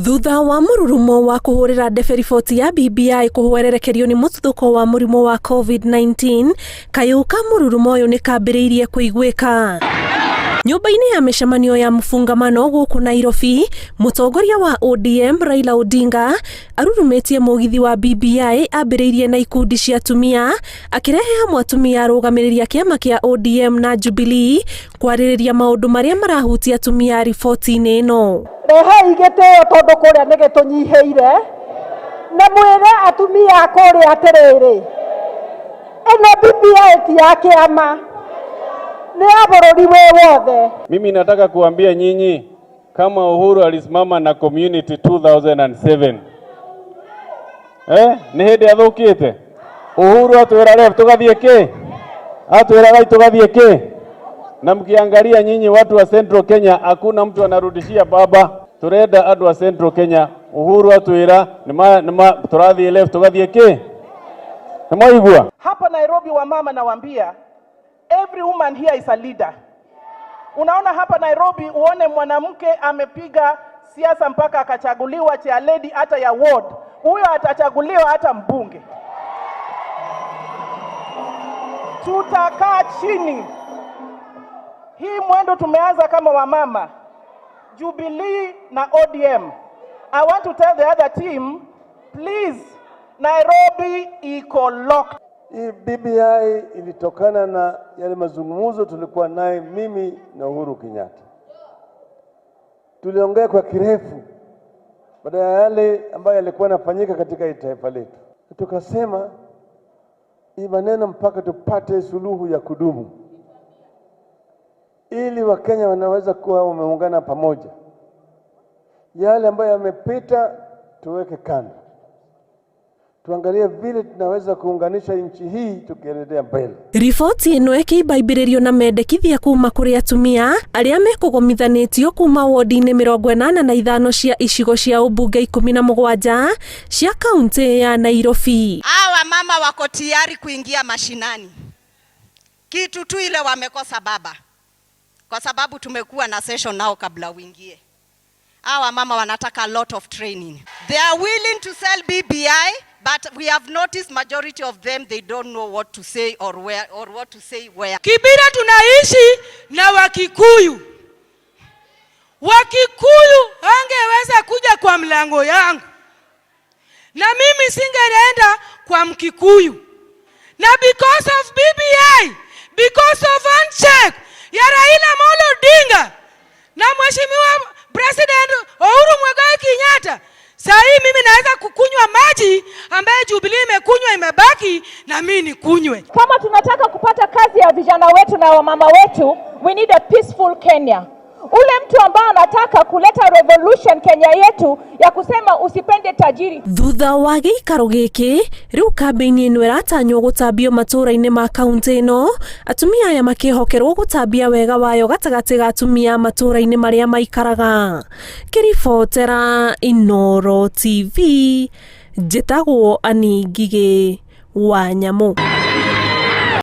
Thutha wa mũrurumo wa kũhũrĩra ndebe riboti ya BBI kũhwererekerio nĩ mũtuthũko wa mũrimũ wa COVID-19, kayũ ka mũrurumo ũyũ nĩ kambĩrĩirie kũiguĩka. Nyũmba-inĩ ya mĩcemanio ya mũfungamano gũkũ Nairobi, mũtongoria wa ODM Raila Odinga arurumĩtie mũgithi wa BBI ambĩrĩirie na ikundi cia atumia, akĩrehe hamwe atumia arũgamĩrĩri a kĩama kĩa ODM na Jubilee kwarĩrĩria maũndũ marĩa marahutia atumia riboti-inĩ ĩno. Rehei gĩtĩo tondũ kũrĩa nĩ gĩtũnyihĩire, na mwĩre atumia kũrĩa atĩrĩrĩ, ĩno BBI ti ya kĩama, nĩ ya bũrũri wĩ wothe. Mimi nataka kuambia nyinyi kama Uhuru alisimama na community 2007, nĩ hĩndĩ athũkĩte. Uhuru atwĩra left tugathiĩ kĩ, atwĩra right tugathiĩ kĩ. Na mkiangalia nyinyi watu wa Central Kenya, hakuna mtu anarudishia baba. Turenda andu a Central Kenya, Uhuru atwĩra nĩma tũrathiĩ left tugathiĩ kĩ, nĩmwaigua? Hapa Nairobi wamama nawaambia, every woman here is a leader. Unaona hapa Nairobi uone mwanamke amepiga siasa mpaka akachaguliwa chair lady hata ya ward, huyo atachaguliwa hata mbunge. Tutakaa chini. Hii mwendo tumeanza kama wamama Jubilee na ODM. I want to tell the other team, please, Nairobi iko locked. Hii BBI ilitokana na yale mazungumzo tulikuwa naye mimi na Uhuru Kenyatta. Tuliongea kwa kirefu baada ya yale ambayo yalikuwa yanafanyika katika hii taifa letu, tukasema hii maneno mpaka tupate suluhu ya kudumu, ili Wakenya wanaweza kuwa wameungana pamoja. Yale ambayo yamepita tuweke kando, tuangalie vile tunaweza kuunganisha nchi hii tukiendelea mbele. Riboti ĩno ĩkĩimbaimbĩrĩrio na mendekithia kuma kũrĩ atumia arĩa mekũgomithanĩtio kuma wodi-inĩ 85 cia icigo cia ũmbunge 17 cia kaunti ya Nairobi. Hawa mama wako tayari kuingia mashinani, kitu tu ile wamekosa baba, kwa sababu tumekuwa na session nao kabla uingie. Hawa mama wanataka a lot of training. They are willing to sell BBI, but we have noticed majority of them, they don't know what to say or where or what to say where. Kibira tunaishi na Wakikuyu. Wakikuyu hangeweza kuja kwa mlango yangu, na mimi singeenda kwa Mkikuyu, na because of BBI, because of handshake ya Raila Amolo Odinga na Mheshimiwa President Uhuru Muigai Kenyatta, saa hii mimi naweza kukunywa maji ambaye Jubilee imekunywa imebaki, na mimi nikunywe. Kama tunataka kupata kazi ya vijana wetu na wamama wetu, we need a peaceful Kenya. Ule mtu ambaye anataka kuleta revolution Kenya yetu ya kusema usipende tajiri. Thutha wa gĩikaro gĩkĩ, rĩu kambĩini ĩno ĩratanywo gũtambio matũũra-inĩ ma kaunti ĩno, atumia aya makĩhokerwo gũtambia wega wayo gatagatĩ ga atumia matũũra-inĩ marĩa maikaraga. Ngĩribotera Inooro TV, njĩtagwo Annie Ngigĩ wa Nyamũ.